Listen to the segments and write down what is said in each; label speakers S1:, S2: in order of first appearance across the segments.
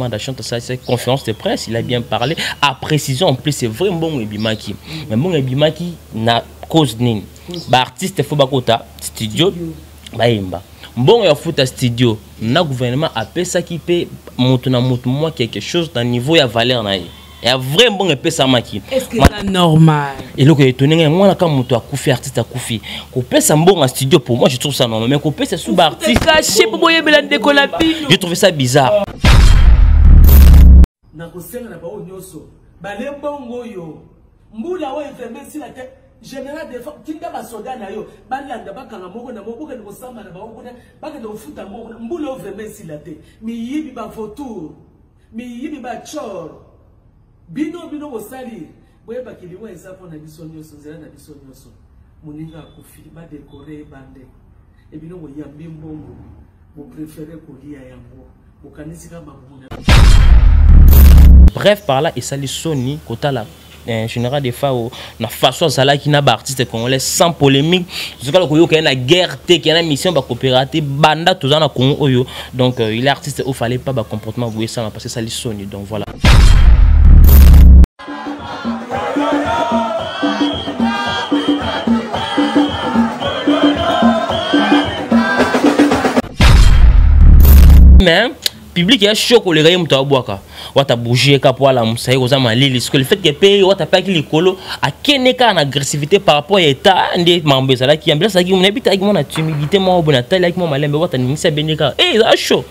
S1: Manda Chante ça, c'est conférence de presse, il a bien parlé, a précision en plus, c'est vrai, mbongo ebimaki, mais mbongo ebimaki na cause nini? Ba artiste faut bakota studio bayemba, mbongo ya futa studio na gouvernement apesaki mpe moto na moto mwa quelque chose na niveau ya valeur na ye ya vrai, mbongo epesamaki.
S2: Est-ce que c'est normal?
S1: Eloko etoni ngai, mwana ka moto akufi, artiste akufi, kopesa mbongo ya studio, pour moi je trouve ça normal, mais kopesa su baartiste
S2: cachet mpo boyebela ndeko na bino,
S1: je trouve ça bizarre.
S3: Nakosenga na bango nyonso bale mbongo oyo, mbula oyo vraiment esila te. Général Defao, tinda basoda na yo balanda, bakanga moko na moko, bokende kosamba na bango kuna, bakende kofuta mbongo kuna. Mbula oyo vraiment esila te. Miyibi, bavautour, miyibi, bachor, bino bino bosali, boyebaki liwa eza mpo na biso nyonso, nzela na biso nyonso. Moninga akufi, badekore ebande ebino, boyambi mbongo, bopréféré kolia yango, bokanisi kaka mabuna.
S1: Bref, par là esali soni kotala général Defao na façon azalaki na baartiste congolais sans polémique, tozokala koyoka ye na guerre te, ke na mission bacoopéra te banda toza na Congo oyo. Donc il est artiste oyo fallait pas bacomportement boye esala, parce que esali soni. Donc voilà. Mais public ya chaud koleka ye, moto abwaka wata bougie ka po alamusa ye, koza malili. Siko le fait que mpe wata apiaki likolo, akende kaka na agressivité par rapport ya état nde makambo ezalaki. Yambela azalaki, nayebi te, ayaki mwa na timidité moko boye, natali ayaki mwa malembe, wata ningisi, abende kaka e eza chaud.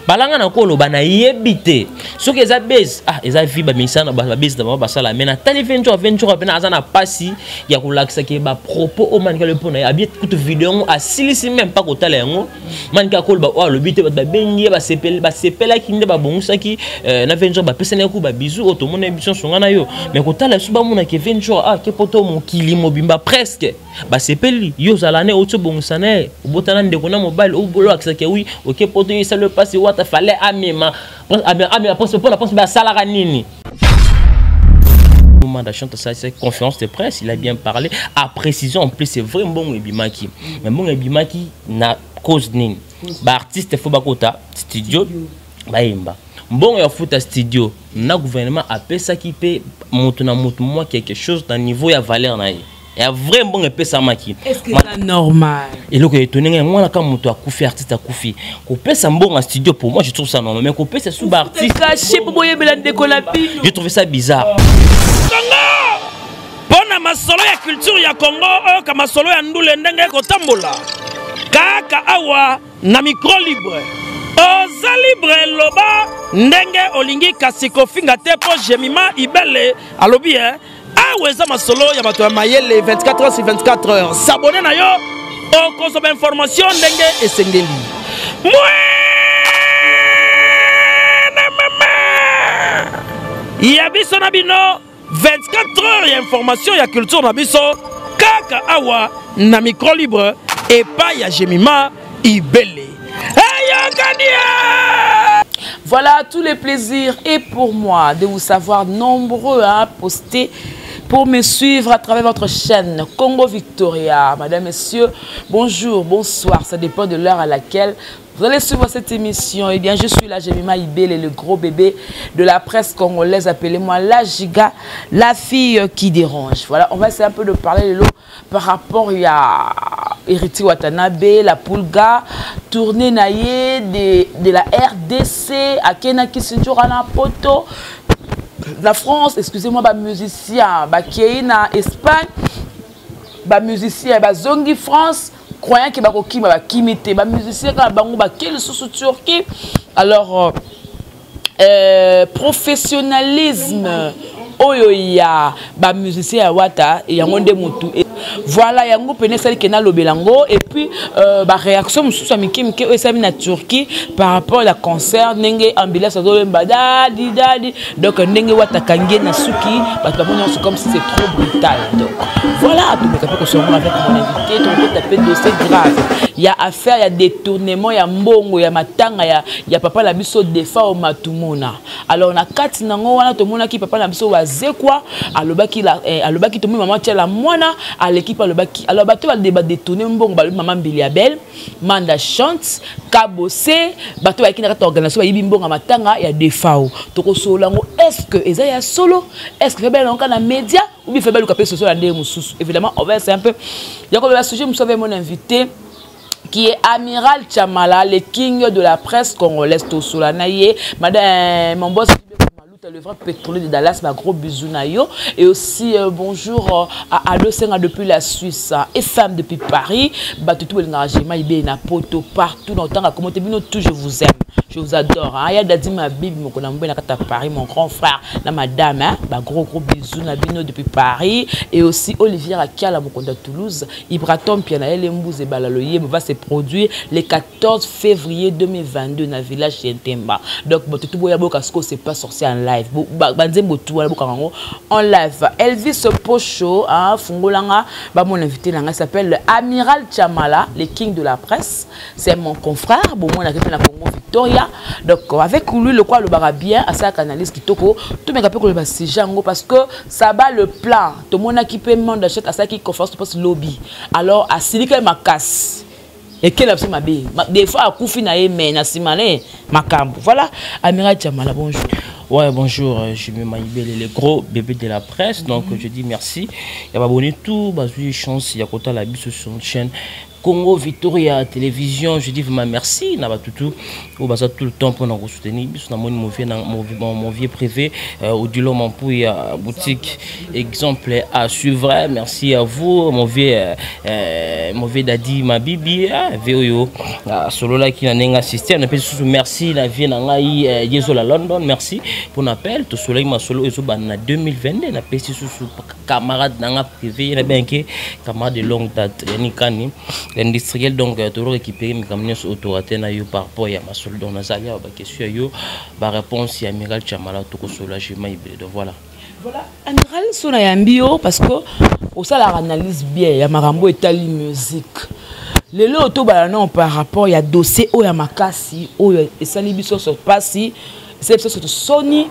S1: Balanga na koloba, nayebi te soki eza base, ah, eza vie, bamisana babase na bango basala. Mais natali Ventura, Ventura mpena aza na mpasi ya kolakisa ke bapropos oyo Manike alobi mpo na ye. Abi kutu video yango asilisi même mpa kotala yango, Manike akoloba oyo alobi te. Bato babengi ye, basepelaki nde babongisaki na Ventura, bapesani ku babizu oyo tomoni biso nsonga na yo. Mais kotala biso, bamonaki Ventura, ah, ke poto mokili mobimba presque basepeli. Yo ozala ne oti obongisa na ye, obotana ndeko na mobali, olakisaki wi oke poto, yo esali mpasi. Wata fallait amema, amema mpona mpe asalaka nini? Manda Chante ça, c'est conférence de presse, il a bien parlé, a précision en plus, c'est vrai, mbongo ebimaki, mais mbongo ebimaki na cause nini? Baartiste faut bakota studio bayemba, mbongo ya futa studio na gouvernement apesaki mpe moto na moto mwa quelque chose na niveau ya valeur na ye ya vrai, mbongo epesamaki.
S2: Est-ce que c'est normal?
S1: Eloko etoni ngai, mwana ka moto akufi, artiste akufi, kopesa mbongo ya studio, pour moi je trouve ça normal, mais kopesa su baartiste
S2: cachet mpo boyebela ndeko na bino,
S1: je trouve ça bizarre.
S4: Congo, mpo na masolo ya culture ya Congo, oyoka masolo ya ndule ndenge ekotambola kaka awa na micro libre. Oza libre, loba ndenge olingi, kasi kofinga te, mpo Jemima Ibele alobi e awa eza masolo ya bato ya mayele. 24 heures sur 24 heures, s'abonner na yo, okozwa bainformation ndenge esengeli. Mwene mama ya biso na bino, 24 heures ya information ya culture na biso kaka awa na micro libre epai ya Jemima Ibele. Eyokani!
S2: Voilà, tout le plaisir est pour moi de vous savoir nombreux à poster pour me suivre à travers votre chaîne Congo Victoria. Madame, Messieurs, bonjour, bonsoir, ça dépend de l'heure à laquelle vous allez suivre cette émission. Eh bien, je suis là, Jemima Ibele, le gros bébé de la presse congolaise. Appelez-moi la giga, la fille qui dérange. Voilà, on va essayer un peu de parler de l'eau par rapport à Héritier Watanabe, la Pulga, tournée na ye de la RDC, à Kena Kisinjora na Poto, la France, excusez-moi, ba musicien, ba na Espagne, ba musicien, ba zongi France, croyant que bakokima, bakimi te, ba musicien kaka bango bakei lisusu Turquie. Alors professionnalisme oyo ya bamusicien ya Wata, yango nde motu. Voilà, yango pene esaliki nalobela yango. Et puis baréaction mosusu ya mike mike oyo esalami na Turquie par rapport ya concert, ndenge ambulance azoyemba dadi dadi, donc ndenge Wata kangi ye na suki, bato bamoni nyonso comme si c'est trop brutal. Donc voilà, tomeka mpe kosongo avec mon invité, tokokota mpe dossier grave ya affaire ya détournement ya mbongo ya matanga ya papa na biso Defao Matumona. Alors na kati nango wana, tomonaki papa na biso. Wazekwa alobaki la eh, alobaki tomoni mama Tshala Mwana aleki mpe alobaki. Alors bato badetourne mbongo, balobi mama Mbilia Bel, Manda Chante, Kabose, bato bayaki na kati ya organisation, bayibi mbongo ya matanga ya Defao. Tokosolola yango, est ce que eza ya solo? Est ce que febela yango na média ou bien febela luka mpe sosolo ya ndenge mosusu? Évidemment, on va essayer un peu ya kobela sujet mosusu avec mon invité qui est Amiral Chamala, le king de la presse congolaise. Tosola na ye, madame, mon boss le vrai pétrolier de Dallas, ma gros bisous na yo. Et aussi, bonjour à Ado Senga depuis la Suisse, hein, et femme depuis Paris. Bah, tout le monde, na poto partout dans le temps, comment bino tout, je vous aime. Je vous adore. Hein. Ya Dadi ma bibi, mon konambe na kata Paris, mon grand frère, na madame, hein. Bah, gros gros bisous na bino depuis Paris. Et aussi Olivier Akiala, mon konda Toulouse, Ibratom Piana, Elembouze Balaloye, va se produire le 14 février 2022 dans le village Yentemba. Donc, bon, tout le monde, c'est pas sorcier en live. Banzembo tout wana boka yango en live. Elvis Pocho, hein, fungolanga, ba mon invité nanga s'appelle Amiral Chamala, le king de la presse. C'est mon confrère, bon moi na na Congo Victoria. Donc avec lui le quoi le bara bien à sa analyse kitoko, tout mes capé ko ba sujet yango parce que ça bat le plan. Tout monde qui peut monde achète à ça qui conférence de presse lobby. Alors à Silika Makas et quelle absence ma des fois akufi na ye mais na simane makambo. Voilà, Amiral Chamala, bonjour.
S1: Ouais, bonjour, je me Maïbel, le gros bébé de la presse, donc je dis merci. Il y a abonné tout, bah, j'ai eu chance, il y a côté la bise sur une chaîne Congo Victoria Télévision, je dis vraiment merci, na batutu, au baza tout le temps pour nous soutenir. Bis na mon vieux, na mon vieux privé, Odilo Mampouya boutique, exemple à suivre. Merci à vous, mon vieux Dadi Mabibi, hein, VOYO, solo là qui n'a assisté. On appelle sous merci la vie na ngai, Yezo la London, merci pour l'appel. Tout soleil ma solo ezo ba na 2022, na pesi sous camarade na privé, na bien que camarade de longue date, Yannick Kani, l'industriel, donc toujours récupérer mes camions autorité na yo par rapport ya masolo. Donc nazalia ba question yo ba réponse ya Amiral Chamala toko soulagement ibe. Donc voilà.
S2: Voilà, Amiral sona ya mbio parce que au ça la analyse bien ya marambo etali musique. Lelo to bala non par rapport ya dossier oyo ya makasi oyo esali biso so pasi, c'est biso so Sony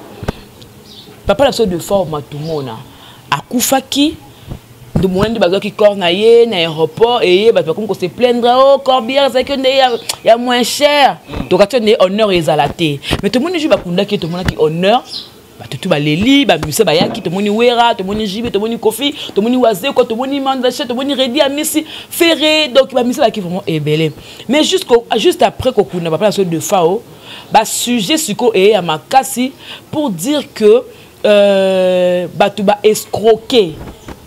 S2: papa la so de forme tout mona akufaki de moyen de bazaki corps na ye na aéroport et ye bato bakomi ko se plaindre, oh corbillard c'est que ya, ya moins cher. Donc ato ne honneur ezala te, mais tout le monde joue bakunda ki tout le monde ki honneur bato tout baleli ba musa bayaki, tout le monde Wera, tout le monde JB, tout le monde Kofi, tout le monde Wazeko, tout le monde Mandache, tout le monde Reddy Amisi Ferré. Donc ba musa baki vraiment ebele, mais juste après kokuna papa so de fao ba sujet siko et ya makasi pour dire que bato ba escroquer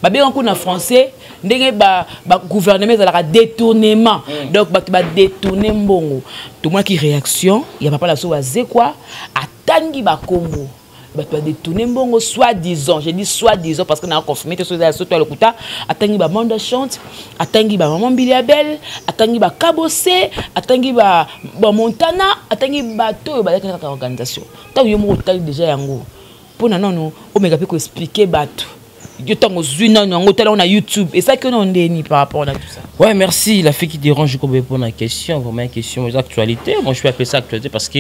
S2: ba bien na français ndenge ba gouvernement ezalaka détournement. Donc bato ba détourner mbongo. Tout moi qui réaction ya papa la so Wazekwa atangi ba Congo bato ba détourner mbongo soi-disant, j'ai dit soi-disant parce que na confirmé te so za so to lokuta, atangi ba Manda Chante, atangi ba maman Mbilia Bel, atangi ba Kabose, atangi ba Montana, atangi bato ba kaka organisation. Tant yo mo tali déjà yango pona nanu omeka pe ko expliquer bato yo tango zwi nanu yango tala na YouTube et ça que non ndeni par rapport à tout ça.
S1: Ouais, merci la fille qui dérange comme pour la question, vraiment une question d'actualité. Moi je peux appeler ça actualité parce que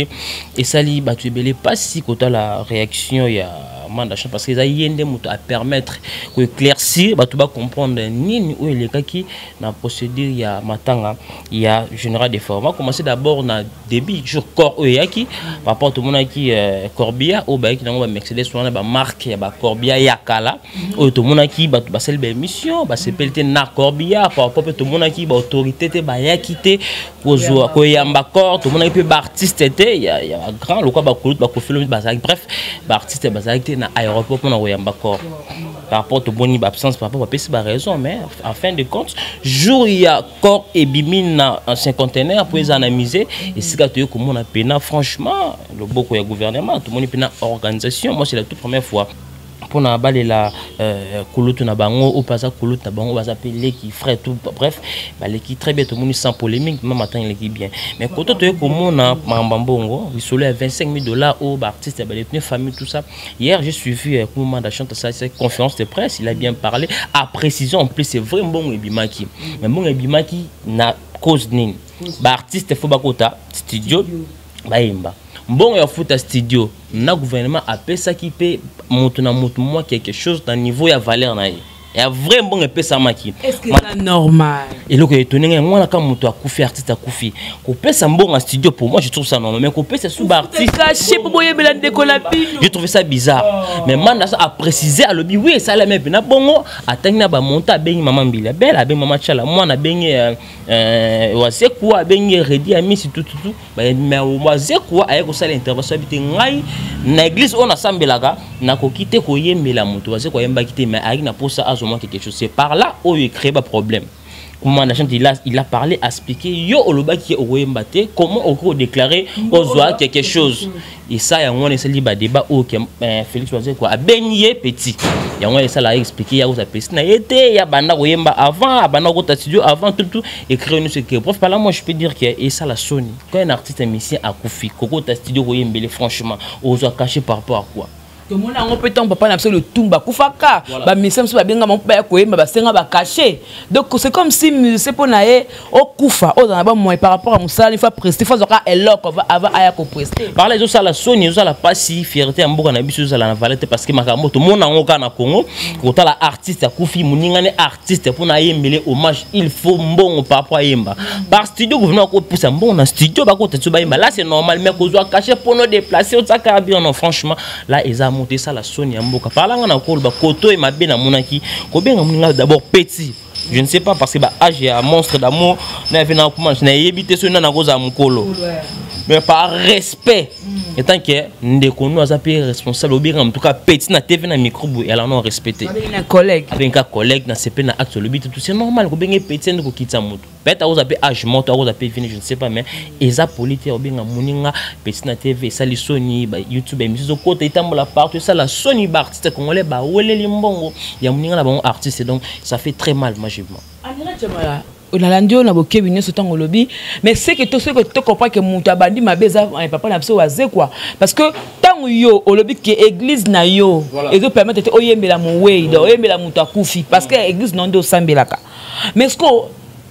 S1: et ça li bato ebele pas si kota la réaction ya Manda Chante parce que ça yende moto à permettre ko éclaircir bato ba comprendre nini oyo elekaki na procédure ya matanga ya général de forme. On va commencer d'abord na début jour corps oyo yaki par rapport tout monde qui Corbia o ba ki nango ba Mercedes wana ba marque ya ba Corbia ya kala oyo tout monde qui ba ba sel ba émission ba sepelte na Corbia par rapport tout monde qui ba autorité te ba yaki te kozwa koyamba corps tout monde qui peut ba artiste te ya ba grand lokwa ba kulut ba kofilo ba bref ba artiste ba te na aéroport pour na koyamba corps par rapport au boni ba absence par rapport ba pesi ba raison, mais en fin de compte jour il y a corps et bimine na ancien conteneur pour les analyser et si tu comme on a pena franchement le beaucoup ya gouvernement tout monde pena organisation. Moi c'est la toute première fois pour na balle la kulutu na bango ou pas kulutu na bango baza pe leki frère tout bref ba leki très bien tout monde sans polémique même matin leki bien mais quand tu es comme on a mambongo il soulève 25 000 $ au artiste ba les famille tout ça. Hier j'ai suivi comment Manda Chante ça cette conférence de presse, il a bien parlé à précision en plus c'est vrai mbongo ebimaki mais mbongo ebimaki na cause nini ba artiste faut bakota studio bayemba. Mbongo ya futa studio na gouvernement apesaki mpe moto na moto mwa quelque chose na niveau ya valeur na ye ya vrai mbongo epesamaki.
S2: Est-ce que c'est normal?
S1: Eloko etoni ngai, mwana ka moto akufi, artiste akufi, kopesa mbongo ya studio, pour moi je trouve ça normal, mais kopesa su baartiste
S2: cachet mpo boyebela ndeko na bino,
S1: je trouve ça bizarre oh. Mais manda sa apréciser, alobi oui, esalami mpe na bongo, atangi na bamonta, abengi mama Mbila Bele, abengi mama Tshala Mwana, abengi Wazekwa, abengi Redi Amisi, tututu. Mais Wazekwa aye kosala intervention abi te, ngai na église oyo nasambelaka nakoki te koyembela moto. Wazekwa ayembaki te, mais ayaki na posa azwa mwa quelque chose. C'est par là oyo ecréé baproblème. Comment la gente, il a parlé, expliqué: yo olobaki okoyemba te, comment okoki kodéclarer ozwa quelque chose? Et ça, yango wana esali badébat oyo ke Félix Wazekwa abengi ye petit. Yango wana esalaka expliqué ya kozwa petit na ye te, ya banda koyemba avant, abanda kokota studio avant, tout tout écrire nyonso eke. Bref, par là, moi je peux dire ke esala soni quand un artiste musicien akufi, kokota studio koyembele, franchement, ozwa cachet par rapport à quoi?
S2: Tomona yango mpe ntango papa na biso Lutumba akufaka, bamusicien mosusu babengama mpo baya koyemba, basenga bacachet. Donc c'est comme si musicien, mpo na ye okufa, ozala na bamoyen par rapport à mosala, il faut prester, faut azwaka eloko avant aya koprester.
S1: Par là ezosala soni, ezosala mpasi, fierté ya mboka na biso ezozala na valeur te, parce que makambo tomona yango kaka na Congo. Kotala artiste akufi, moningane artiste, mpona ayembele hommage, il faut mbongo par rapport ayemba par studio. Gouvernement akopusa mbongo na studio, bakota so bayemba, là c'est normal, mais kozwa cachet mpono déplacer otiaka bien, non, franchement, là eza moto esala soni ya mboka. Parlangaka na koloba koto e mabe, namonaki kobenga moninga d'abord petit, je ne sais pas, parce que ba âge ya Monstre d'Amour na yafe na kuma, nayebi te soki nani akozala mokolo, mais par respect étant que ndeko no aza mpe responsable, obengaka motu ka petit na TV na micro boye, ala no respecté.
S2: Na collègue.
S1: Abenga collègue na sepe na acte, olobi te, tout c'est normal. Kobenga petit nde kokitisa motu, peut-être akoza mpe âge moto, akoza mpe vini, je ne sais pas, mais eza poli te obenga moninga petit na TV. Esali soni, ba YouTube, émission ezokota, etambola partout, esala soni. Baartiste congolais baweleli mbongo ya moninga na bango artiste, donc ça fait très mal massivement.
S2: Andira Jamala, nalandi oyo na bokebi nyonso ntango olobi, mais ce que to soki tocomprend ke moto abandi mabe eza papa na biso Wazekwa, parce que ntango yo olobi ke église na yo ezopermettre te oyembela mowei, donc oyembela moto akufi, parce que église na yo nde osambelaka, mais ce que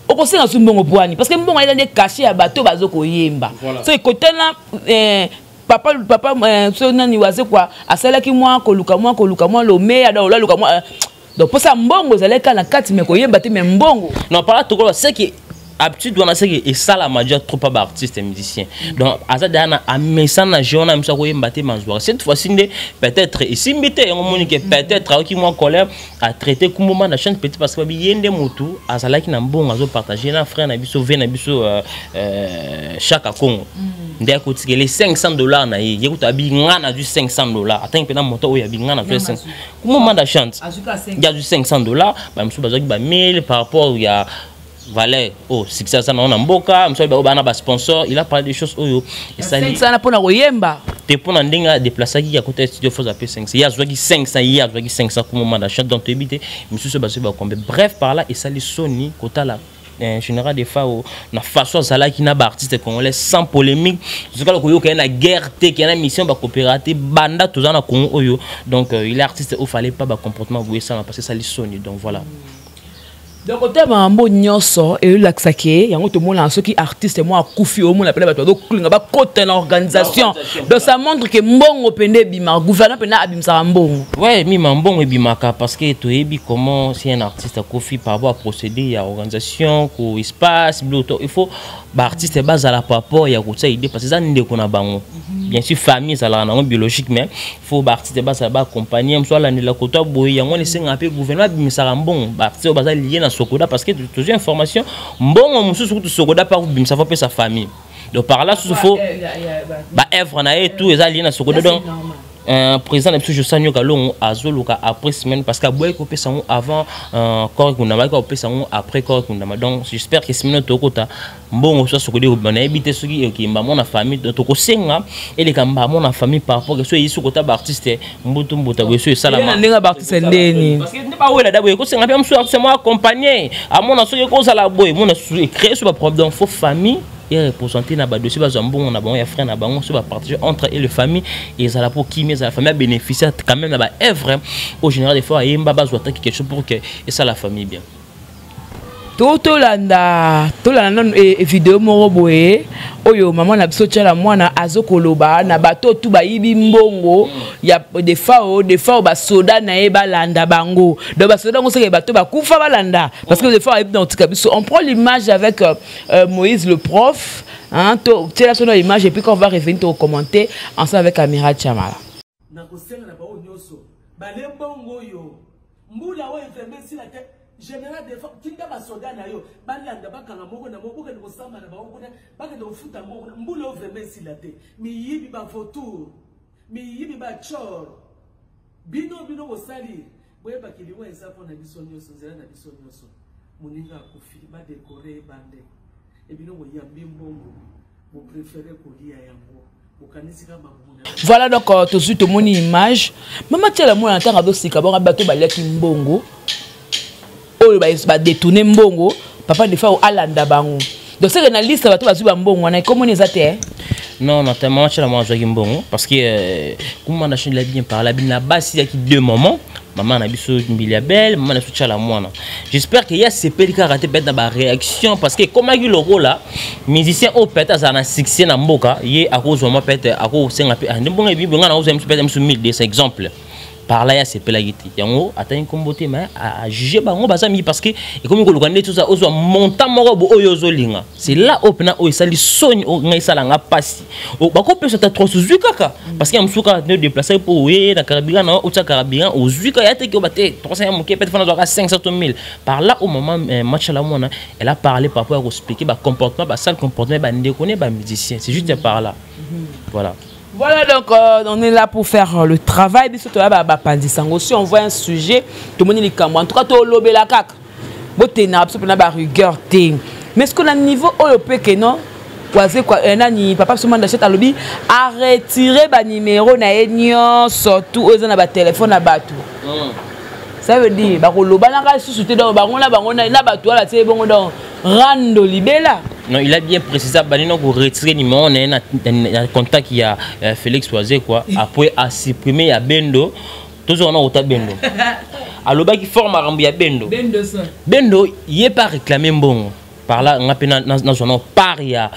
S2: okosenga su mbongo bwani, parce que mbongo eza nde cachet ya bato bazokoyemba. So ekotana papa so nani Wazekwa asalaki mwa koluka mwa lomeya, donc olaluka mwa, donc mposa mbongo ezalaki kaka na kati, me koyemba te, me mbongo.
S1: Non, par là tokoloba c'est que habitude wana, c'est que esalama déjà trop pa baartiste musicien, donc aza deya na amesana na jeu wana, miso akoyemba te mazwaka. Cette fois-ci nde peut-être esimbi te, yango moni ke peut-être aoki mwa colère, atraité kumboma na chaîne petit, parce que babi ye nde motu azalaki na mbongo azopartage na frère na biso, ve na biso Chaka Congo, nde akotikele 500 $ na ye. Ye kutu abi nga nazwi 500 $, atangi mpena moto oyo abi nga nazwi 5 kumboma na chante, ye azwi 500 $. Bamosusu bazwaki ba 1000 par rapport ya valeur oh succès aza nango na mboka. Mosusu oyo bana basponsor, il a parlé des choses oyo
S2: esali sana mpona koyemba.
S1: Te, mpo na ndenge adéplaçaki ya kota studio, faut ape 500, ye azwaki 500, ye azwaki 500 kuma na chante. Donc toyebi te misusu bazwi bakombe. Bref, par là esali soni kotala général Defao na façon azalaki na baartiste congolais sans polémique, tozokala koyoka ye na guerre te, ke na mission bakopéra te banda toza na Congo oyo. Donc il est artiste oyo fallait pas bacomportement boye esala, parce que esali soni. Donc voilà.
S2: Donc otala makambo nyonso eyolakisaki ye yango. Tomonaka soki artiste moko akufi, omona pena bato bazokulinga bakota na organisation. Donc ça montre ke mbongo pende ebimaka, gouvernement mpena abimisaka mbongo.
S1: Ouais, mima mbongo ebimaka, parce que toyebi comment si un artiste akufi, par rapport à procédé ya organisation ko espace biloko, il faut baartiste bazala par rapport ya kotia idée, parce que eza ndeko na bango. Bien sûr famille ezalaka nango biologique, mais faut baartiste bazala baaccompagne, mosu alandela kota boye. Yango wana esengaka mpe gouvernement abimisaka mbongo, baartiste oyo baza lié na Sokoda, parce que tozwi information, mbongo mosusu kutu Sokoda mpe akobimisa, faut apesa famille. Donc par là susu faut baœuvre na ye tout eza lié na Sokoda. Donc président na biso Josa Nyoka Longo azoluka après semaine, parce que aboyaki kopesa yango avant corps ekundama, ayaki kopesa yango après corps ekundama. Donc j'espère que semaine tokota mbongo so Sokodi ekobima, nayebi te soki ekemba mo na famille, tokosenga eleka mbamo na famille par rapport so eyi soki ota baartiste mbutu mbuta boye so esalama.
S2: Ndenge baartiste ndeni.
S1: Parce que nde bawela da boye ekosenga mpe mosu artiste mo accompagne amona soki ekozala boye, mona ecréer so baproblème. Donc faut famille ereprésente na badossier, bazwa mbongo na bango ya frère na bango, so bapartage entre et le famille, ezala mpo kimi ezala famille abénéficie quand même na baœuvre au général. Des fois ayemba, bazwa ataki quelque chose pour que esala famille bien.
S2: To tolanda tolanda nanu e, e video moko boye oyo mama na biso Tshala Mwana azokoloba na bato tu bayibi mbongo ya Defao. Defao basoda na ye balanda bango, donc basoda yango soki bato bakufa balanda, parce que Defao ayebi na kotika biso. On prend l'image avec Moïse le prof, hein, to tiela biso na image et puis quand on va revenir to commenter ensemble avec Amiral Chamala.
S3: Nakosenga na bango nyonso bale mbongo oyo mbula oyo evembe esila te. Général Defao, tinda basoda na yo balanda, bakanga moko na moko, bokende kosamba na bango kuna, bakende kofuta mbongo kuna. Mbula oyo vraimen esila te. Miyibi, bavautour, miyibi, bachor, bino bino bosali, boyebaki liwa eza mpo na biso nyonso, nzela na biso nyonso. Moninga akufi, badekore bande ebino, boyambi mbongo, bopréféré kolia yango, bokanisi kaka mabumu.
S2: Voilà, donc tozwi, tomoni image mama Tiala Mwana ntango azosika bongo bato baliaki mbongo oyo badétourné mbongo, papa Defao alanda bango. Donc seke na liste bato bazwi bambongo wana ekomoni eza te.
S1: Non, notamment, Tshala Mwana azwaki mbongo parce que comment na il a bien parlé, na basi yaki deux moments, maman na biso Mbilia Bel, maman na biso Tshala Mwana. J'espère que ya sepeli kaka te peut-être na ba réaction, parce que comment ki lokola musicien oyo peut-être azala na succès na mboka, ye akozwa mwa peut-être akosenga mpe nde mbongo ebibi nga na kozwa miso peut-être miso 1200, exemple. Par là ya sepelaki te, yango atangi nkombo te, mais ajuge bango baza mingi, parce que ekomi koluka nde toza ozwa montant moko bo oyo ozolinga. C'est là oyo mpena oyo esali soni, oyo ngai esalanga mpasi. Bakopesa ta 3 ozwi kaka parce que ya mosusu kaka nde déplace mpo oye na carburant na otia carburant, ozwi kaka ya teki oyo bate 300 ya moke, peut-être fana azwaka 500 to 1000. Par là au moment Machala Mwana, elle a parlé par rapport à expliquer ba comportement, ba sale comportement bandeko ne ba musicien. C'est juste par là, voilà.
S2: Voilà, donc on est là pour faire le travail. Biso toya ba bapanzi sango. Si on voit un sujet, tomoni likambo. En tout cas, to lobela kaka. Botena biso pena ba rigueur te. Mais ce qu'on a niveau oyo pe que non waze quoi, nani papa biso Manda Chete alobi a retirer ba numéro na ye nyonso tout oyo eza na ba téléphone na bato. Ça veut dire bakolobanaka lisusu te, donc bango na bango na bato wana tie bongo, donc rando libela.
S1: Non, il a bien précisé, bani non retirer numéro na na contact ya Félix Wazekwa quoi. Après a supprimer ya Bendo. Toujours on a ota Bendo. Alobaki fort makambo ya Bendo.
S2: Bendo ça.
S1: Bendo, il est pas réclamé mbongo. Par là, nga pe na zona part ya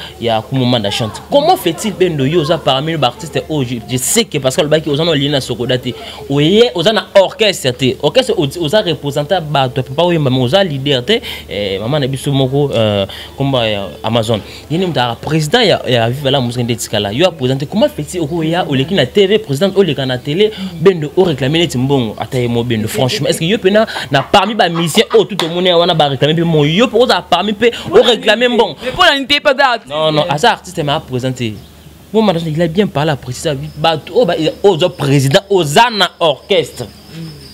S1: Kumuma chante. Comment fait-il Bendo yo oza parmi les artistes? Oh, je sais que parce que alobaki oza na lien na Sokoda te. Oye oza na orchestre te. Orchestre oza représentant bato papa oyemba, mais oza leader te. Maman na biso moko komba ya Amazon. Yini mutaka président ya Viva la Musique ndetikala. Yo a présenté, comment fait-il okoya oleki na TV, président oleka na télé, Bendo o réclamer neti mbongo ata ye mo Bendo, franchement, est-ce que yo pena na parmi ba musiciens oh tout le monde wana ba réclamer pe mo yo po oza parmi pe o réclamer mbongo?
S2: Mais pour la nité pas d'artiste.
S1: Non, non, aza artiste m'a présenté. Bon, maintenant, il a bien parlé, précisé ba oh ba oh président oza na orchestre.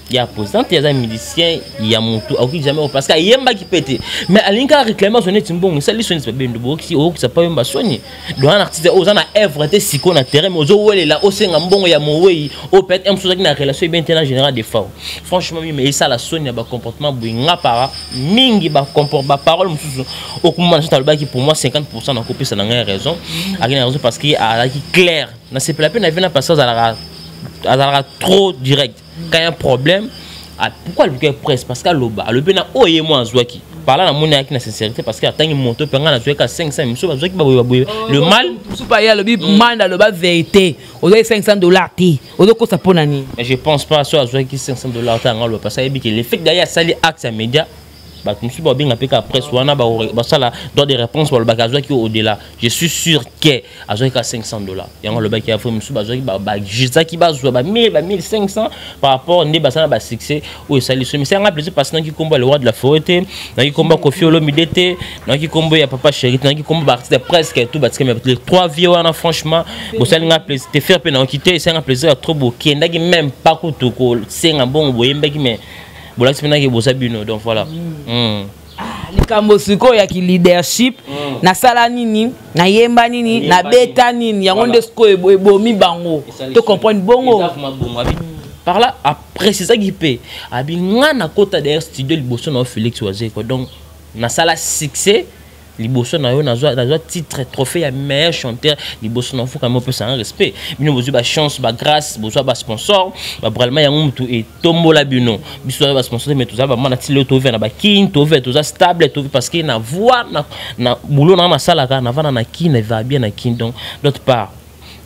S1: Il y a président, il y a un musicien, il y a moto, akoki jamais parce que ayembaki pe te. Mais alinga réclamer son neti mbongo, sali soni c'est bendo boki o ça pas yemba soni. Donc un artiste oza na œuvre te siko na terrain, mais ozo welela osenga mbongo ya mowei, o peut-être un soki na relation bien en général des fois. Franchement, mais ça la soni ba comportement boinga para mingi ba comport ba parole mususu okuma na alobaki pour moi 50% na kopesa na ngai raison. Akina raison parce que alaki clair. Na c'est la peine na vena parce que azalaka trop direct. Quand il y a un problème, ah, pourquoi le presse? Parce qu'aloba alobi na oye moi azwaki. Par là, namoni ayaki na sincérité parce que atangi moto mpe nga nazwaki ka 500, miso bazwaki baboye baboye, le mal.
S2: Supa ye alobi Manda aloba vérité, ozwaki 500 $ te, ozokosa mpo na nini?
S1: Mais je pense pas so azwaki 500 $ te, anga aloba parce que ayebi ke l'effet d'ailleurs asali acte ya média, bato mosusu babenga mpe ka presse wana basala droit de réponse, balobaki azwaki au-delà. Je suis sûr ke azwaki ka 500 $, yango alobaki afo mosusu bazwaki bajusaki bazwa ba 1000, ba 1500 par rapport nde basala basuccès oyo esali so. Mais yanga plaisir parce que naki kombo ya le roi de la forêt te, naki kombo ya Kofi Olomide te, naki kombo ya papa Chéri te, naki kombo baartiste presque tout batika, mais les trois vieux wana, franchement, bosali nga plaisir te, faire mpe nayoki te, esalinga plaisir ya trop. Bokendaki même pas kutu kosenga mbongo, boyembaki, mais bolakisi mpe naki boza bino, donc voilà.
S2: Likambo sikoyo ya ki leadership, nasala nini, nayemba nini,
S1: Nayemba
S2: nabeta nini, yango
S1: Voilà.
S2: nde sikoyo ebomi bango.
S1: Esali
S2: To comprendre bongo.
S1: Eza vraiment bongo. Abi par là aprécisaki mpe abi nga nakota derrière studio liboso na yo Félix Wazekwa, donc nasala succès. Liboso na yo nazwa nazwa titre trophée ya meilleur chanteur liboso na fuka mo pesa un respect. Bino bozwi ba chance ba grâce bozwa ba sponsor ba bralema yango mutu etombola bino. Biso ba sponsor mais toza ba mana tilo to na ba kin to toza stable to parce que na voix na na boulot na masalaka na vana na kin va bien na kin donc d'autre part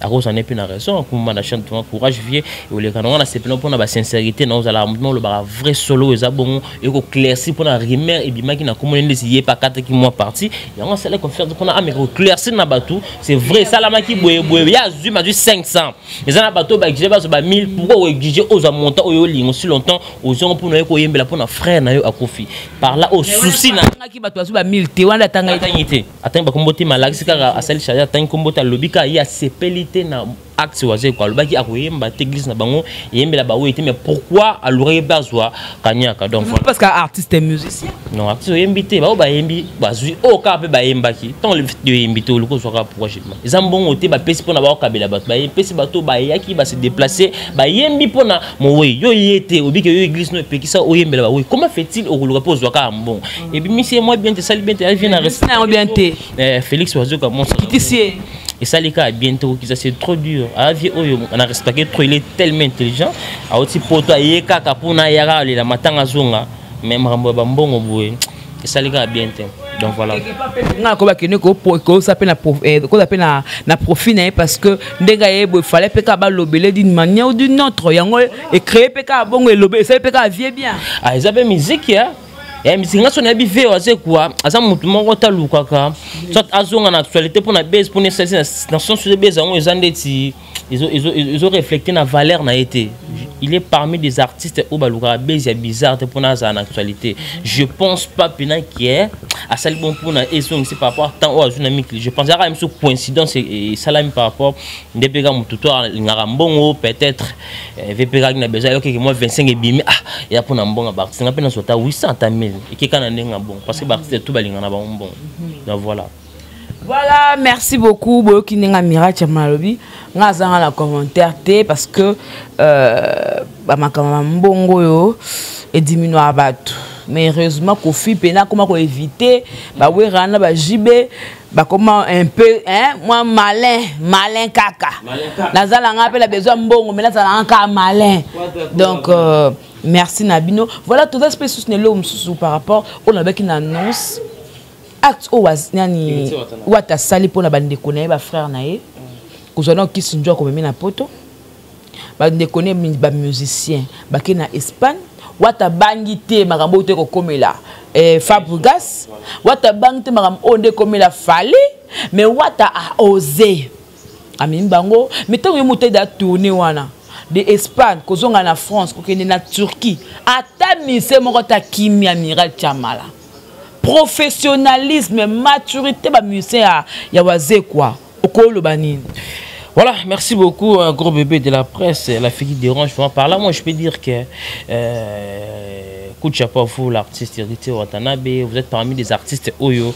S1: akozala mpe na raison akumba na chaîne toma courage vie oleka nango na sepela mpona basincérité na ozalaka moto olobaka vrai solo eza bongo ekoclairci mpona rumeur ebimaki na komona ndesi ye mpe akataki mwa parti yango asala confiance mpona ameka koclairci na bato c'est vrai esalamaki boyeboye ye azwi mazwi 500 eza na bato oyo baexige bazwa ba 1000 pourquoi oexige ozwa montant oyo olingo si longtemps ozongo mpona ye koyembela mpona frère na yo akufi par là oyo souci na
S2: bato bazwi ba 1000 te wana
S1: atangi te atangi bakombo te malakisi kaka asali charge atangi kombo te alobi kaka ye asepeli te na acte wazeko alobaki akoyemba te église na bango eyembela baoyo te mais pourquoi alukaki mpe azwa kaniaka donc
S2: voilà. parce que artiste est musicien
S1: non artiste oyembi te baoyo bayembi bazwi oyo kaka mpe bayembaki ntango oyembi te oluki ozwaka pourquoi je demande eza mbongo te bapesi mpona baokabela bato bapesi bato bayaki base déplace bayembi mpona mowei yo ye te obike yo église no epekisa oyembela bawei comment fait-il okoluka mpe ozwa kaka mbongo mm. ebimisi ye mwa bien te esali bien te avie na
S2: yango bien te
S1: eh, félix wazoka
S2: mokitisi ye
S1: esali kaka bien te kokisa c'est trop dur avie oyo na respecte trop il est tellement intelligent auti poto aye kaka mpona ayaka alela matanga azonga mais makambo ya bambongo boye esali kaka bien te donc voilà
S2: nga ko bakende kosa mpe eh, mpe na profit na ye parce que ndenge aye boye fallait mpe kaka balobele d'une manière ou d'une autre yango ecrée mpe kaka bongo elobe esali mpe kaka vie bien
S1: ah eza mpe miziki ya ya miziki nga so nayebi ve aze kua aza motu moko talukaka soit azonga na actualité mpo na base mpo na esalisi na sens base yango eza ndeti ezo reflecter na valeur na ye te. Il est parmi des artistes oyo balukaka base ya bizarre te mpona azala na actualité. Je pense pas mpena ke asali bon mpona ezongisi par rapport temps oyo azwi na mikili. Je pense aka miso coïncidence esalami par rapport nde mpe kaka motu to alingaka mbongo peut-être eh, vp kaki na besoin ayokeke mwa 25 ebimi ah ya mpona mbongo ya baartiste nga mpe nazwa ata 800 ata 1000 ekeka na ndenge ya bongo parce que baartiste tout balingaka na bango mbongo. Donc voilà.
S2: Voilà, merci beaucoup. Boyoki ndenge Miracle Malobi. Nga azanga na commentaire te parce que euh ba makambo ya mbongo yo ediminuaka bato. Mais heureusement Kofi pena koma ko éviter ba wera na ba JB bakoma un peu hein moi malin malin kaka nazala nga pe na besoin mbongo mais nazala nga kaka malin donc euh, merci na bino voilà toza mpe susu na eloko mosusu par rapport oyo nalobaki na annonce acte oyo nani wata asali mpo na bandeko na ye bafrère na ye kozwa nao kisi njo akomemi na poto bandeko ne bamusicien bake na espagne wata bangi te makambo oyo te kokomela eh, fabrigas wata bangi te makambo oyo nde ekomela fale mais wata a ose amemi bango mais ntango ye moto ede atourne wana de espagne kozonga na france kokende na turquie ata mise moko ta kimia miral chamala professionnalisme maturité ba musicien ya, ya wazekwa okoloba nini?
S1: Voilà, merci beaucoup, un gros bébé de la presse, la fille qui dérange. Par là, moi, je peux dire que euh, coup de chapeau à vous, l'artiste Héritier Watanabe, vous êtes parmi des artistes Oyo,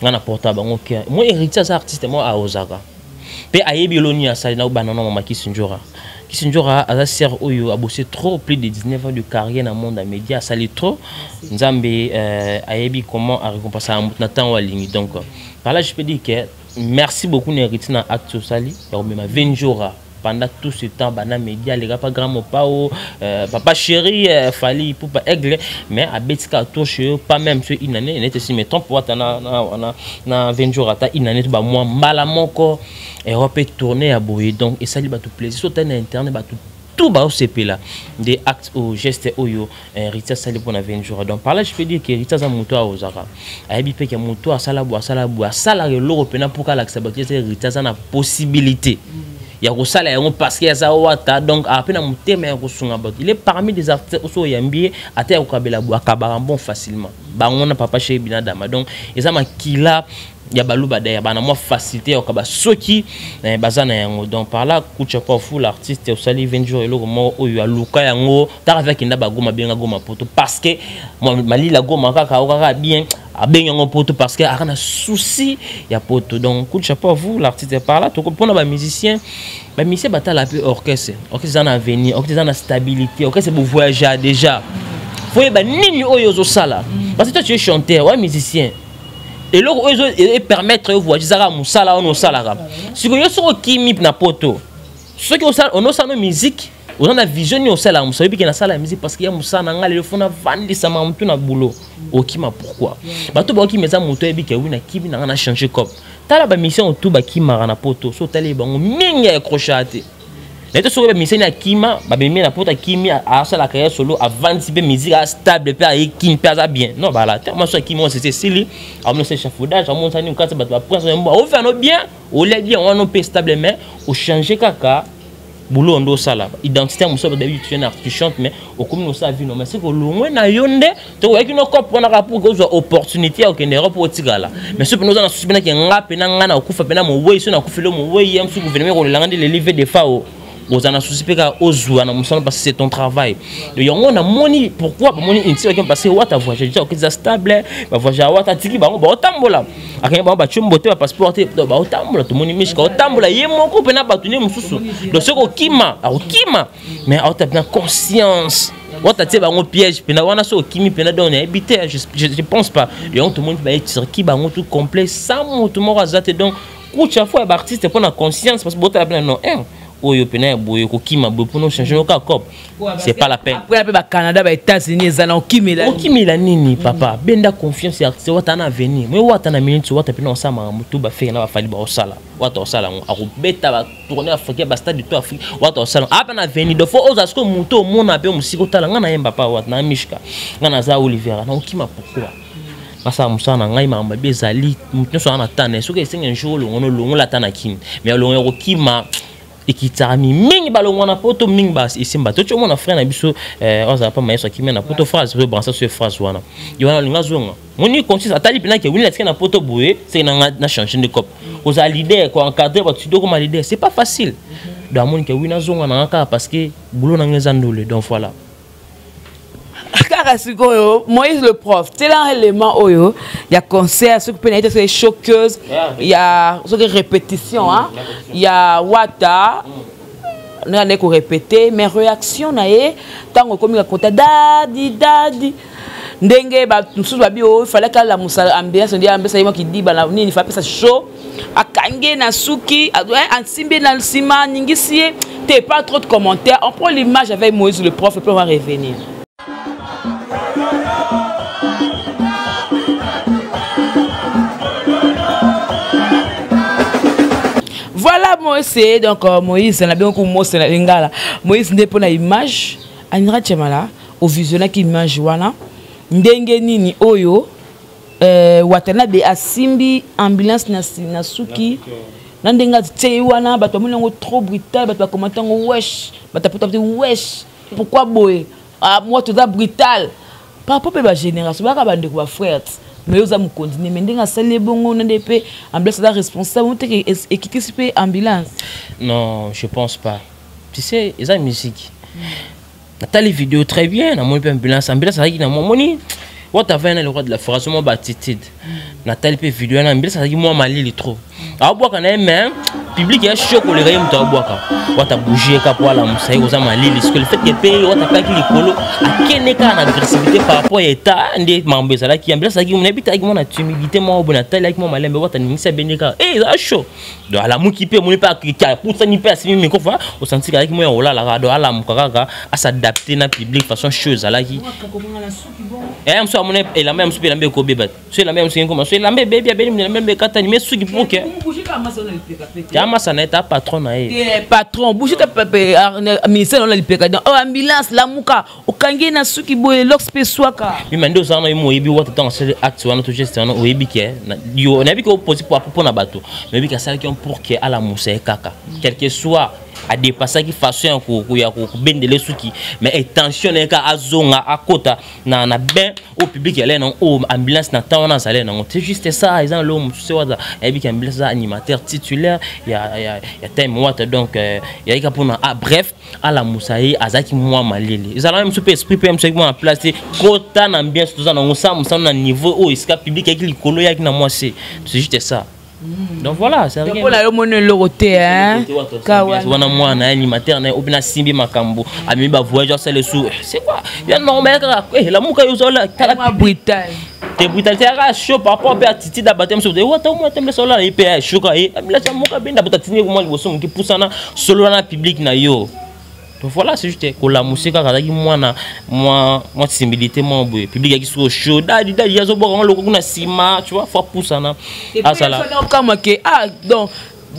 S1: on a porté à Bango. Moi, Héritier, c'est artiste, moi, à Osaka. Pe ayebi eloni asali na obanda na mama Kisindjora. Kisindjora aza sœur oyo a bossé trop plus de 19 ans de carrière na monde ya média asali trop. Nzambe euh, ayebi comment a récompenser moto na ntango alingi. Donc par là je peux dire que merci beaucoup na héritier na acte osali ya komema Venjora pendant tout ce temps bana média les gars pas grand mopao euh, papa chéri euh, Fally Ipupa aigle mais abeti ka tour chez eux pas même sur une année nete si mettons pour na na na na 20 jours ata une année ba moi mbala moko Europe est tourné à boye donc esali bato plaisir so na internet bato tout baosepela nde acte oyo geste oyo Héritier asali mpona 20 jours. Donc par là je peux dire que Héritier aza moto aozaka ayebi mpe ke moto asala boye asala boye asalaka eloko mpena mpo kalakisa bato ete Héritier aza na possibilité ya kosala yango parce que aza wata donc ape na motema ya kosunga bato. Il est parmi des artistes oso oyambi ye ata ya kokabela boye akabaka bon facilement bango na papa chez Binadama. Donc eza makila ya baluba d'ailleurs bana mwa facilité ya kokaba soki eh, baza na yango. Donc par là coup de chapeau fou l'artiste osali 20 jours eloko moko oyo aluka yango taka avec nda bagoma benga goma poto parce que malila goma kaka okaka bien abengi yango poto parce que aka na souci ya poto. Donc coup de chapeau à vous l'artiste par là toko pona ba musicien ba musicien batala pe orchestre orchestre eza na avenir orchestre eza na stabilité orchestre bo voyager déjà faut yeba nini oyo ozosala parce que toi tu es chanteur ouais musicien. Eloko oyo epermettre yo voyage ezaka mosala wana osalaka. Sikoyo yo soki okimi na poto, soki onosala no musique, oza na vision nini osalaka mosala? Oyebi ke nasala musique parce que ya mosala na ngai, lelo fo navandisama motu na boulot. Okima pourquoi? Bato baokima eza moto oyebi ke wi nakimi na ngai na change cop. Tala bamission otu bakimaka na poto, so otali bango mingi ya eccrocha te. Naye te soki bamiseni akima, bamemi na poto, akimi, asalaka ye solo, avandisi mpe musique, astable mpe ayekini mpe aza bien. Non, bala te mwasi akimi wana sese esili, amonisa échafaudage, amonisa nini kati bato baprince ofano bien, olia bien wana mpe stable, mais ochange kaka boulot nde osala identité ya mosala. Babi tu es un artiste, tu chantes, mais okomi kosala vie normale, c'est kolongwe na yo nde to oyaki no cope wana kaka pour kozwa opportunité ya kokende Europe otikala. Mais soki mpena oza na susi mpena ke nga mpena nga na kokufa mpena mowei, so nakufeli mowei ya mosu, gouvernement ekolelanga nde leli ve defa o ozala na souci mpe kaka ozwa na mosala parce que c'est ton travail. Donc yango namoni pourquoi bamoni inti bakemi, parce que wata voyage déjà okeza stable, bavoyage wata atiki bango baotambola, akangi bango batiombo te, bapasseport te, donc baotambola. Tomoni mishka otambola ye moko mpena bato nde mosusu. Donc soki okima, akokima, mais aota mpena conscience wata tie bango piège mpena wana. So okimi mpena, donc nayebi te, je pense pas. Yango tomoni baye Turquie, bango tout complet, sans moto moko aza te. Donc kucha fo ya baartiste mpona conscience, parce que botala mpena non oyo mpena ya boye, kokima boye mpona ochange oka cop, c'est pas la peine.
S2: Après mpe bacanada, baétats-unis eza na okimela.
S1: Okimela nini, papa? Benda confiance ya artiste wata na avenir moye wata na minute wata mpena osala makambo tu bafeke na bafali baosala. Wata osala yango, akobeta batournée africain, bastade de tout Afrique. Wata osala apa na avenir. Donc fo ozala sikoyo moto omona mpe mosika otala ngai nayemba pa wata na mishka, ngai naza Olivera na okima pourquoi? Nasala mosala na ngai, makambo mabe ezali moto nyonso aza na tane. Soki esengi un jour olongo, olongola ata na kini, mais olongo ya kokima ekitaka mingi. Balongwa na poto mingi esimba te. Oti omona frère na biso oyo azala pa mayeso, akimi na poto, phrase oyo bransa so phrase wana ye wana olinga azonga, moni conscience atali mpena ke wini atika na poto boye, seke na na change nde cop. Kozala leader, koencadre bato, surtout okoma leader, c'est pas facile. Donc amoni ke wini azonga na nga kaka parce que boulot na nga eza ndole. Donc voilà.
S2: Kaka sikoyo, Moïse le prof, tela élément oyo ya concert, soki mpe naye te, soki choqueuse ya soki répétition ya wata ndenge andeki korépéte, mais réaction na ye ntango ekomi kakota dadi dadi, ndenge bato mosusu babi oyo falaki alamusa ambiance, nde ambesa ye mwa kidiba na nini, fa apesa show, akangi na suki, asimbi na nsima, aningisi ye te. Pas trop de commentaires, on prend l'image avec Moïse le prof et puis on va revenir. Voilà Moïse, donc Moïse na bien ko Mose na lingala. Moïse nde pona image Anira Chemala au visionnaki image wana ndenge nini oyo Watanabe asimbi ambulance na suki na ndenge atie ye wana, bato bamoni yango trop brutal, bato bakomata yango wesh, bato apota te wesh, pourquoi boye? Ah, moi toza brutal par rapport mpe bagénération baka bandeko bafrère, mais oza mokonzi nde, mais ndenge asali ebongo na nde mpe ambulance aza responsable oteke ekitisi mpe ambulance.
S1: Non, je pense pas. Tu sais, eza musique. Natali vidéo très bien, namoni mpe ambulance azalaki na moni wata avai na le roi de la forêt, mwa baattitude. Natali mpe video wana, ambulance azalaki mwa malili trop, aobwaka na ye, mais public ya chaud koleka ye. Moto aobwaka wata bougie ka po alamusa ye, koza malili. Siko le fait ke mpe wata apaki likolo, akende kaka na agressivité par rapport ya état nde makambo ezalaki. Ambulance azalaki, nayebi te, azalaki mwa na timidité mwa boye. Natali ayaki mwa malembe, wata ningisi, abende kaka e eza chaud. Donc alamuki mpe, omoni mpe apusani mpe asimbi micro, osanti azalaki mwa ya kolala kaka. Donc alamuka kaka, as'adapte na public, façon chaud ezalaki. Mosu amoni elamba ya mosu mpe elamba ekobeba te. So elamba ya mosu ekoma, so elamba ebebi, abeli elamba mbe ekatani, mais suki pour ke ya masa na ye ta patron na ye.
S2: Patron bouge te, ministère na lipeka. Donc oh, ambulance lamuka, okangi ye na suki boye, lox mpe swaka.
S1: Mima nde ozala na ye mo, oyebi wata ntango asali acte wana to geste wana, oyebi ke yo nayebi ke oposi mpo na bato, nayebi ke asalaki yango pour ke alamusa ye kaka, quel que soit adépasaki façon ya kobendele suki, mais intention na ye kaka azonga akota na bain au public yale nango oyo ambulance na temps wana azali nango. C'est juste ça. Eza na loko mosusu waza ayebi ke ambulance aza animateur titulaire ya time wata. Donc yayika mpona, ah, bref, alamusa ye, azalaki mwa malili, ezalaka mosusu mpe esprit mpe mosusu ayaki mwa na place te. Kota na ambiance toza nango, sa mosano na niveau oyo esika public yaki likolo, yaki na mwa se. C'est juste ça. Donc voilà, c'est
S2: rien. Mpona yo moni eloko te.
S1: Wana mwana animateur na ye oyo mpe nasimbi makambo, amemi bavoyage, asala esu, c'est quoi ya normal kaka lamuka yo ozola
S2: tala brutal.
S1: Te brutalité yaka chaud par rapport mpe attitude ya bato mosusu. Wata omona te mlesa olala ye mpe ya chaud kaka ye amilasa moko abenda bato atindi mwa liboso moke pusana solola na public na yo. Donc voilà, c'est juste kolamusi kaka azalaki mwana mwa mwa similité mwa boye, public yaki sikoyo chaud, dadi dadi azobwaka ngo loko kuna nsima, tu vois, faut apusana azala.
S2: Okamwa ke ah, donc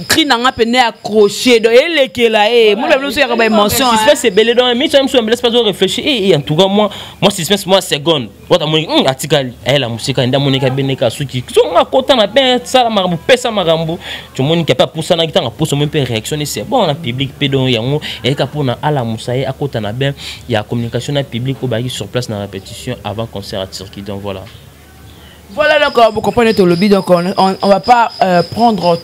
S2: cri na nga pene accroché, donc elekela ye mona biso yaka ba émotion.
S1: Suspense ebele, donc miso ya miso ebele, pas réfléchir. Et en tout cas moi, moi suspense moi seconde wata moni atikali ayela mosika nde amoniki abendeka suki songa akota na be sala makambo pesa makambo tomoniki ape apusanaki ntango apusa moi mpe réaction ne c'est bon na public mpe. Donc yango eyeka mpona alamusa ye akota na bain ya communication na public oyo bayaki sur place na répétition avant concert à Turquie. Donc voilà.
S2: Voilà, donc vous comprenez tout le donc on va pas prendre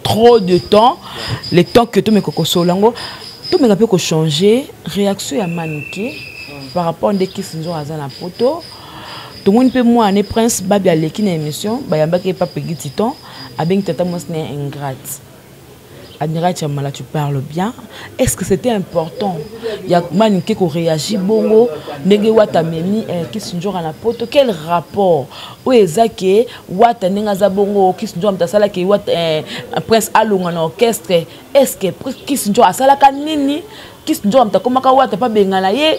S2: trop de temps, le temps que tout mes cocos solango, tout mes peu changer réaction à Manike par rapport à qui sont aza na poto. Tout le monde peut moi né Prince Babi aleki na émission, bayambaki pa Peggy Titan, abengi tata mwasi na ingrate. Admiral Chamala, tu parles bien. Est-ce que c'était important? Il y a Manike qui réagit bongo, ndenge wata memi Kisinjora na poto, quel rapport? Où ezake wata ndenge aza bongo Kisinjora mtasala ke wata Prince alonga na orchestre. Est-ce que Kisinjora asalaka nini? Kisinjora mtakomaka wata pa bengana ye.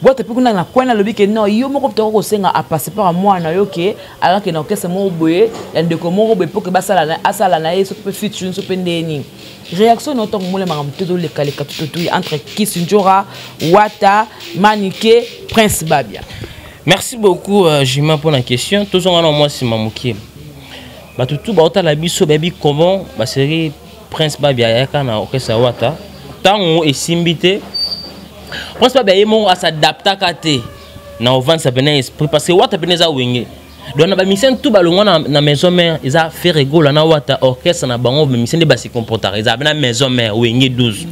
S2: Wata pe kuna na kwena lobi ke non, yo moko ptoko kosenga a passer par moi na yo ke alors que na orchestre moko boye ya ndeko moko boye pour que basala na asala na ye so pe featuring so pe ndeni. Réaction na ntango mole makambo te tolekaleka tututu entre Kisinjora, Wata, Manike, Prince Babia.
S1: Merci beaucoup Jima pour la question. Tozonga na mwa nsima mokie. Bato tu baotala biso bayebi comment basérie Prince Babia ayaka na orchestre ya Wata. Ntango esimbi te, Prince Babia ye moko asadaptaka te na ovandisa pene esprit parce que Wata pene eza wenge. Donc na bamusicien tout balongwa na maison mère, eza Ferre Gola na Wata orchestre na bango, bamusicien nde basi comportaka eza na maison mère wenge 12.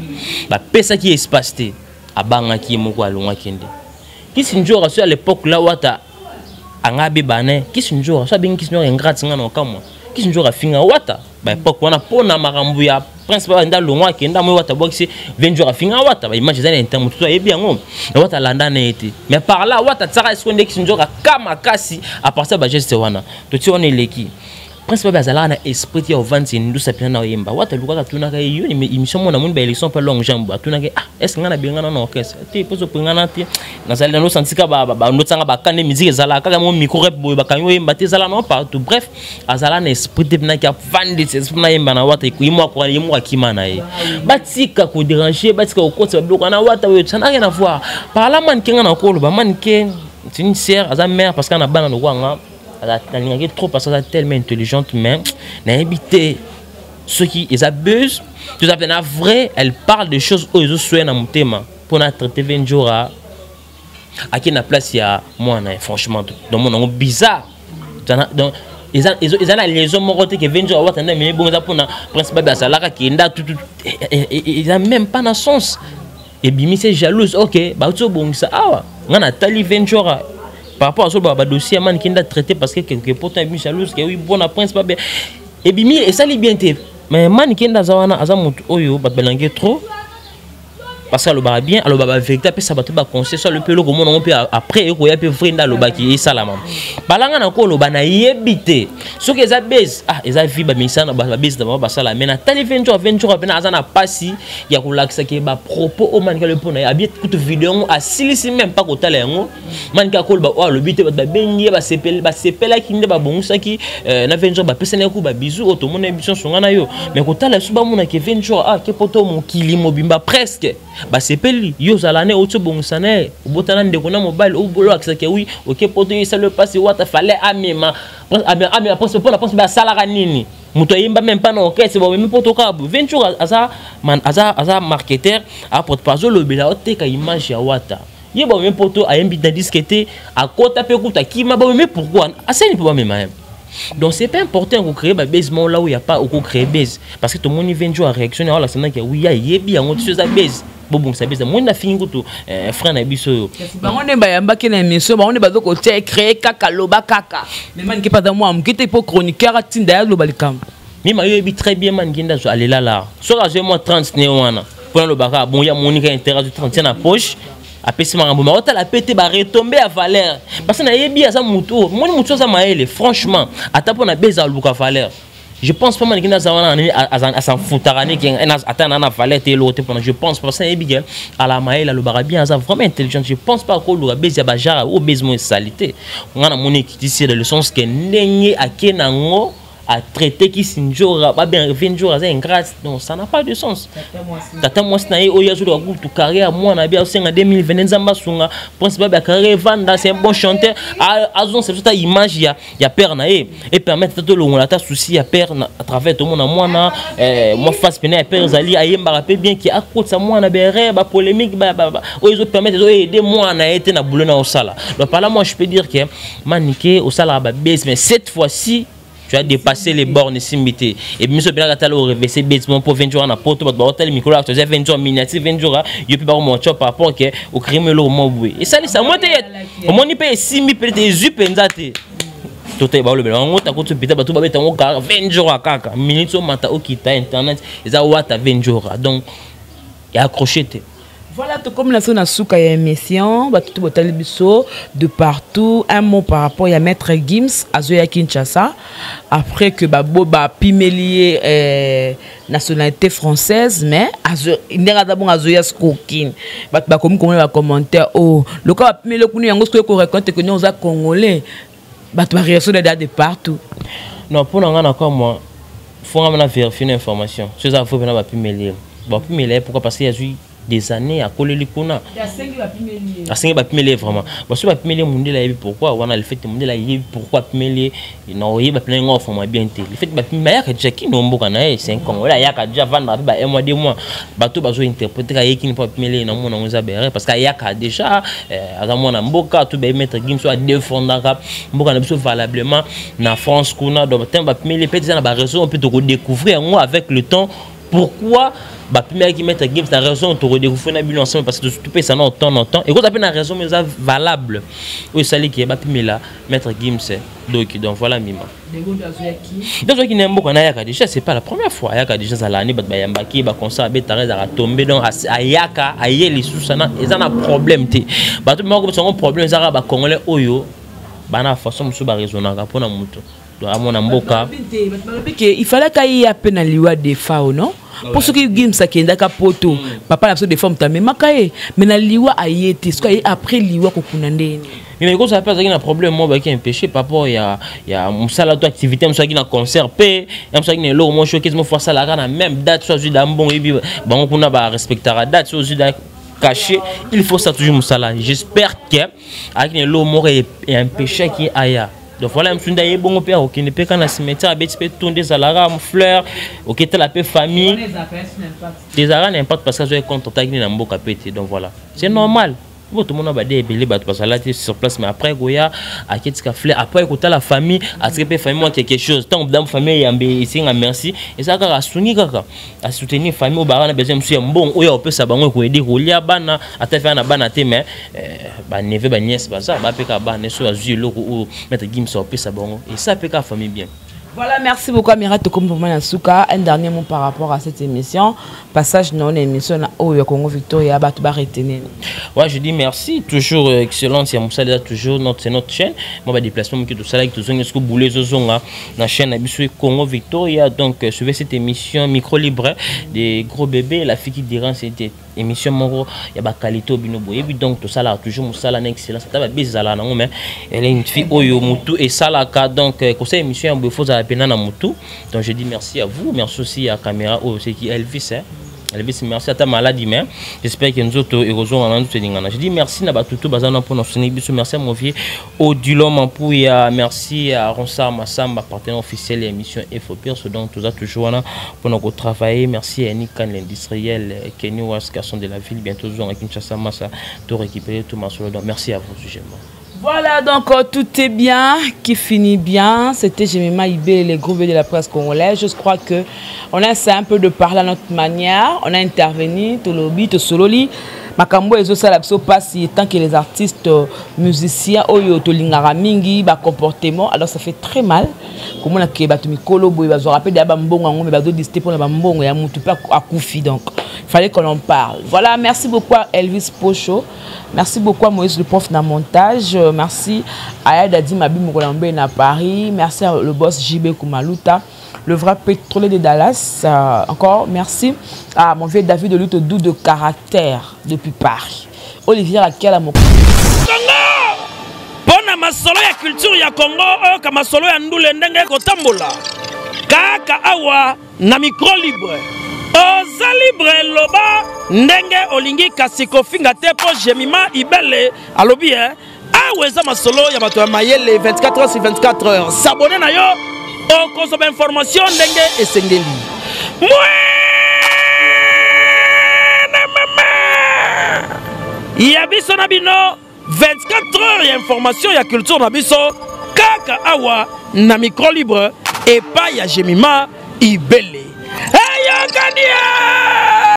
S1: Bapesaki espace te, abangaki ye moko alongwaki nde. Kisinjora so à l'époque là Wata anga abeba ne Kisinjora so abengi Kisinjora ingrate nga na okamwa. Kisinjora afinga Wata ba époque wana mpona makambo ya Prince Baba nda longwa akenda moi Wata bwakisi 20 jours afinga Wata, ba image eza na internet, motu ayebi yango na Wata alanda na ye te. Mais par là Wata tiaka esiko nde Kisinjora ka makasi à partir ya bageste wana totie wana eleki. Prince Babi azalaka na esprit ya ovandisa ndusa mpena na oyemba. Wata lukaka atunaka ye yo émission mona moni ba élection mpe longue jambe atunaka ye, ah, est ce que ngai nabengana na orchestre te mpo ozopengana te nazali nanosantika bandotisanga bakande musique ezalaka kaka mo micro rep boye bakangi oyemba te ezala no partout. Bref, azala na esprit te mpena ki avandisa esprit nayemba na Wata ye moko ye moko akima na ye. Batika kodéranger, batika kokotisa babiloko wana Wata oyo, ça n'a rien à voir. Par là Manike nga na koloba Manike c'est une sœur, aza mère parce que na bana lokola nga nalingaki trop parce que aza tellement intelligente, mais nayebi te soki eza buzz toza mpe na vrai. Elle parle de choses oyo ezoswya na motema mpona traiter Venjora ake na place ya mwana. Franchement, donc mona yango bizarre. Donc eza na liaison moko te ke Venjora Wata nde amemi bongo eza mpona Prince Babi azalaka kenda tutu, eza même pas na sens. Ebimisi jalouse. Ok, bauti obongisa awa nga natali Venjora par rapport azoloba badossier ya Manike nda traité parce que quelque poto ebimi jalouse ke oui mpona Prince Babi ebimi esali bien te. Mais Manike nde aza wana, aza motu oyo bato balangi trop parce que alobaka bien, alobaka bavérité, apesa bato baconseil so alobi mpe eloko omona yango mpe après ekoya mpe vrai nde alobaki esalama. Balanga na koloba nayebi te soki eza base, ah, eza vie bamisana babase na bango basala. Mais natali 20 jours 20 jours pena aza na pasi ya kolakisa ke bapropos oyo Manike alobi mpona ye abie kutu video yango asilisi même pas kotala yango. Manike akoloba oyo alobi te, bato babengi ye basepelaki nde babongisaki na 20 jours bapesani ku babizu oyo tomona biso nyonso nga na yo. Mais kotala biso bamonaki 20 jours, ah, ke poto mokili mobimba presque basepeli yo ozala ne outi obongisa na ye obotana ndeko na mobali olakisaki wi oke poto yo esali mpasi. Wata fallait amema amema Prince mpona Prince basalaka nini? Moto ayemba même pas na orchestre, bomemi poto kaka boye. 20 jours aza aza aza marketeur aporte pas, azolobela oteka image ya Wata. Ye bomemi poto ayembi na disque te, akota mpe kuta akima bomemi pourquoi asali mpo bamema ye. Donc c'est pas important ko créer ba base là où il y a pas ko créer base parce que tout le monde vient jouer réaction ya wala sena ke oui yebi yango tu eza base bobongisa base moi na fingi kutu frère na biso oyo.
S2: Bango nde bayambaki na émission, bango nde bazo kotia créer kaka loba kaka, mais Manike mpe aza mwa moke te mpo chroniqueur atinda ye aloba likambo.
S1: Mima yo yebi très bien Manike nde alela la soki azwi mwa 30 ne wana mpona alobaka bon ya monika intérêt azwi 30 na poche. Apesi makambo ma otala pe te ba retomber ya valeur. Parce que nayebi aza mutu oyo, moni mutu aza mayele franchement, ata pona beza aluka valeur. Je pense pas maniki naza wana nini asanfutaka niki ata na na valeur te eloko te pona je pense parce que nayebi ke ala mayele alobaka bien aza vraiment intelligent. Je pense pas koluka bezi ya bajara oyo bezi mo esali te. Nga namoni ekitisi dans le sens ke ndenge ake nango a traité qui Ndjora, ba bien Ndjora c'est ingrate. Donc ça n'a pas de sens. Tata mwasi na ye oyo azoluka kutu carrière mwana bi asenga 2022 Nzambe asunga Prince Babi carrière vanda c'est un bon chanteur azon c'est toute image ya ya père na ye et permettre to longola ta souci ya père na, à travers tout mona mwana moi face pene ya père zali ayembaka pe bien ki akotsa mwana berre ba polémique ba ba oyo ezo permettre ezo aider mwana ye te na boulot na osala. Donc par là moi je peux dire que Manike osala ba base mais cette fois-ci tu as dépassé les bornes simité et puis monsieur Pelaka talo revêter bêtement pour 20 jours na poto bato ba tali micro là tu 20 jours miniature 20 jours yo pe ba mo par rapport que au crime lo mo boué et ça ça moi te au moni pe simbi pe te zu penza te tote ba lo bela ngo ta ko tu pita bato ba beta ngo ka 20 jours kaka minute o mata o kita internet eza wata 20 jours donc ya accroché te.
S2: Voilà, tout comme la zone à Souka et émission, bah, tout botali biso de partout. Un mot par rapport à Maître Gims, à Zoya Kinshasa, après que bah, bo, bah, pimelier, nationalité française, mais à Zo, il n'y a pas à Zoya Skokin. Bah, bah, comme, comme, bah, commentaire, oh, le cas, bah, pimelier, kunu, yango, sko, ko récolte que nous, on a congolais. Bah, tu vas réagir de partout.
S1: Non, pour nous, on a encore moi, faut vraiment vérifier une information. Ce ça, faut vraiment pimelier. Bon, pimelier, pourquoi? Parce qu'il y a eu des années à coller les kuna. À cinq ba pimelier vraiment. Parce que ba pimelier mundela yebi pourquoi wana le fait mundela yebi pourquoi pimelier non yebi ba pimelier ngo foma bien te. Le fait ba pimelier ya ka ki no mboka na ye 5 ans. Wala ya ka déjà vendre ba un mois 2 mois. Bato bazo interpréter ka yeki ni pa pimelier na mona ngoza bere parce que ya ka déjà aza mwana mboka tout ba mettre Gims soit défendre ka mboka na biso valablement na France kuna donc tem ba pimelier peut-être na ba raison on peut te découvrir ngo avec le temps pourquoi ba première qui mettre Gims la raison to redécouvrir na bino ensemble parce que tout peut ça non temps non temps et quand appelle la raison mais ça valable oui ça qui ba pimela mettre Gims donc donc voilà mima donc qui n'aime beaucoup na yaka déjà c'est pas la première fois yaka déjà ça l'année ba yamba ki ba concert be taré za tomber donc ayaka ayeli sous ça na eza na problème té ba tout moko son problème ça ba congolais oyo ba na façon musu ba raisonnaka pona muto donc amona mboka
S2: il fallait qu'il y ait peine à liwa des fois non? Pour ce qui Gims akendaka poto, papa na biso des fois mutu amemaka ye, mais na liwa aye te, soki aye après liwa kokuna ndeni.
S1: Mais quand ça passe un problème moi qui empêché par rapport ya ya musala to activité musa ki na concert pe, ya musa ki na eloko mo showcase mo fois ça la na même date soit da mbongo yebi bango kuna ba respectera date soit da caché, il faut ça toujours musala. J'espère que avec le mort est empêché qui aya. Donc voilà, je me suis dit, bon, père, ok, ne peut qu'un cimetière, avec peut tourner des alarmes, fleurs, ok, t'as la paix famille. Des alarmes n'importe parce que je suis content avec les mboka pété. Donc voilà, c'est normal. Bon, tout le monde a des belé, bah, parce que là, t'es sur place, mais après, Goya, à qu'est-ce qu'a fleur, après, écoute, la famille, à ce que famille, moi, quelque chose. Tant que dans la famille, il y a un bé, ici, un merci. Et ça, kaka, soutenir, kaka, à soutenir famille, au bar, on a besoin, monsieur, bon, oya, on peut ça, bah, on peut aider, rouler, bana, à te faire, bana, te, mais, bah, neveu, bah, nièce, bah, ça, bah, peka, bah, ne soit, zui, loko, ou, mettre Gims, on peut ça, bon, et ça, peka, famille, bien.
S2: Voilà, merci beaucoup Amira Tokomboma Nasuka. Un dernier mot par rapport à cette émission. Passage non émission na Oyo Congo Victoria ba tout ba retenir.
S1: Ouais, je dis merci, toujours excellente, c'est Moussa Leza, toujours notre, c'est notre chaîne. Moi ba déplacement qui tout ça là tout zonga ce que boulé zonga na chaîne Abisso Congo Victoria. Donc suivez cette émission micro libre des gros bébés, la fille qui dérange c'était émission moko ya ba qualité bino boye. Et puis donc tout ça là toujours Moussa là excellence, ça va bizarre là non mais elle est une fille oyo mutu et salaka donc conseil émission ya faut ça pena na mutu. Donc je dis merci à vous, merci aussi à caméra oh c'est qui Elvis hein. Elvis merci à ta maladie mais j'espère que nous autres heureusement on a nous lingana. Je dis merci na batutu bazana pour nous soutenir biso, merci à mon vieux Odilon Mampouya, merci à Ronsard Massamba partenaire officiel de l'émission Info Perso donc tout ça toujours là pour nous travailler, merci à Nick Khan l'industriel Kenny Was garçon de la ville bientôt nous à Kinshasa Massa tout récupérer tout masolo donc merci à vous sugement.
S2: Voilà, donc tout est bien, qui finit bien. C'était Jemima Ibé, les gros de la presse congolaise. Je crois que on a essayé un peu de parler à notre manière. On a intervenu, Tolobi, Tosololi. Makambo ezo sala biso pasi tant que les artistes musiciens oyo tolingaka mingi ba comportement, alors ça fait très mal. Comment na ke bato mikolo boye bazo rappeler ba mbongo yango mais bazo discuter pour ba mbongo ya mutu pe akufi donc. Fallait qu'on en parle. Voilà, merci beaucoup à Elvis Pocho. Merci beaucoup à Moïse le prof na montage. Merci à Dadi Mabi Mokolambe na Paris. Merci à le boss JB Kumaluta, le vrai pétrolier de Dallas. Encore merci à mon vieux David de lutte doux de caractère depuis Paris. Olivier Akela Moko.
S4: Mpo na masolo ya culture ya Congo oyoka masolo ya ndule ndenge ekotambola kaka awa na micro libre. Oza libre, loba ndenge olingi, kasi kofinga te, mpo Jemima Ibele alobi eh, awa eza masolo ya bato ya mayele 24 heures sur 24 heures. S'abonner na yo, okozwa ba information ndenge esengeli. Mwene mama ya biso na bino 24 heures ya information ya culture na biso kaka awa na micro libre epai ya Jemima Ibele. Eyokani!